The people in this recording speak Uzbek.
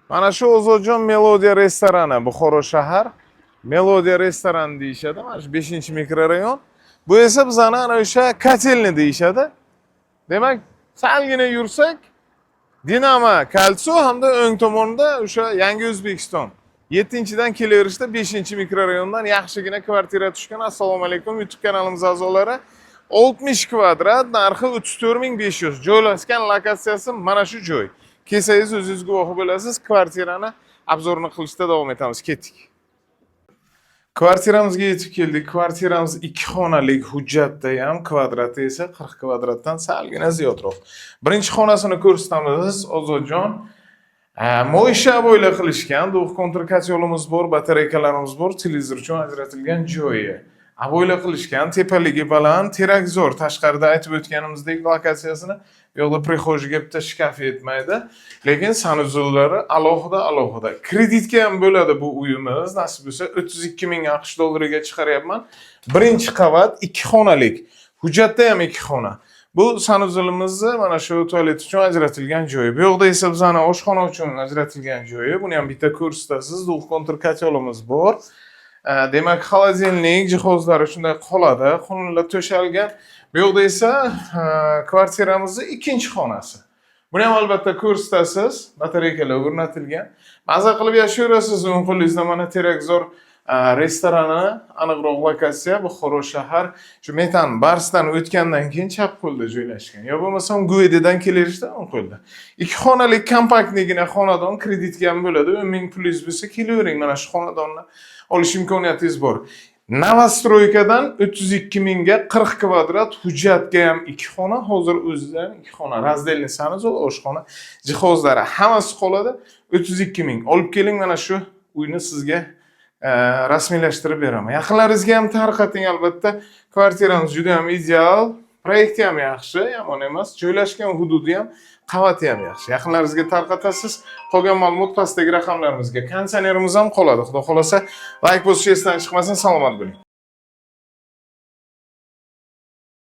Mana shu, Ozodjon, Melodiya restorani, Buxoro shahar. Melodiya restorani deyishadi. Mana shu 5-mikrorayon. Bu esa bizani ana o'sha котельный deyishadi. Demak, salgina yursak, Dinamo Кольцо hamda o'ng tomonda o'sha Yangi O'zbekiston. 7-dan kelaverishda 5-mikrorayondan yaxshigina kvartira tushgan. Assalomu alaykum, YouTube kanalimiz a'zolari. 60 kvadrat, narxi 34 500. Joylashgan lokatsiyasi mana shu joy. Kelsangiz, o'zingiz guvohi bo'lasiz. Kvartirani обзор ini qilishda davom etamiz. Ketdik. Kvartiramizga yetib keldik. Kvartiramiz ikki xonalik, hujjatda ham, kvadrati esa 40 kvadratdan salgina ziyodroq. Birinchi xonasini ko'rsatamiz, Ozodjon. Moisha обой lar qilishgan, двухконтур котёл imiz bor, batareykalarimiz bor, televizor uchun ajratilgan joyi. Обой lar qilishgan, tepaligi baland, terakzor, tashqarida aytib o'tganimizdek lokatsiyasini, bu yoqda прихожий ga bitta shkaf yetmaydi. Lekin санузел lari alohida alohida. Kreditga ham bo'ladi bu uyimiz. Nasib bo'lsa, 32 ming AQSh dollariga chiqaryapman. Birinchi qavat, ikki xonalik. Hujjatda ham ikki xona. Bu санузел imizni mana shu tualet uchun ajratilgan joyi. Bu yoqda esa bizani oshxona uchun ajratilgan joyi. Buni ham bitta ko'rsatasiz. Двухконтур котёл imiz bor. Demak, холодильник jihozlari shunday qoladi. Xonalar to'shalgan. Bu yoqda esa kvartiramizni ikkinchi xonasi. Buni ham albatta ko'rsatasiz. Batareykalar o'rnatilgan. Maza qilib yashayverasiz. O'ng qo'lingizda mana Terakzor restorani, aniqroq lokatsiya Buxoro shahar, shu Metan Barsdan o'tgandan keyin chap qo'lda joylashgan. Yo bo'lmasam ГУВД dan kelaverishda o'ng qo'lda. Ikki xonalik компактный gina xonadon, kreditga ham bo'ladi. 10 ming pulingiz bo'lsa, kelavering, mana shu xonadonni olish imkoniyatingiz bor. Новостройка dan 32 mingga 40 kvadrat, hujjatga ham ikki xona, hozir o'zida ham ikki xona, раздельный санузел, oshxona jihozlari hammasi qoladi. 32 ming. Olib keling, mana shu uyni sizga rasmiylashtirib beraman. Yaqinlaringizga ham tarqating albatta. Kvartiramiz juda ham ideal, proyekti ham yaxshi, yomon emas, joylashgan hududi ham, qavati ham yaxshi. Yaqinlaringizga tarqatasiz. Qolgan ma'lumot pastdagi raqamlarimizga. Konditsionerimiz ham qoladi. Xudo xolasa, layk bosish esdan chiqmasin. Salomat bo'ling.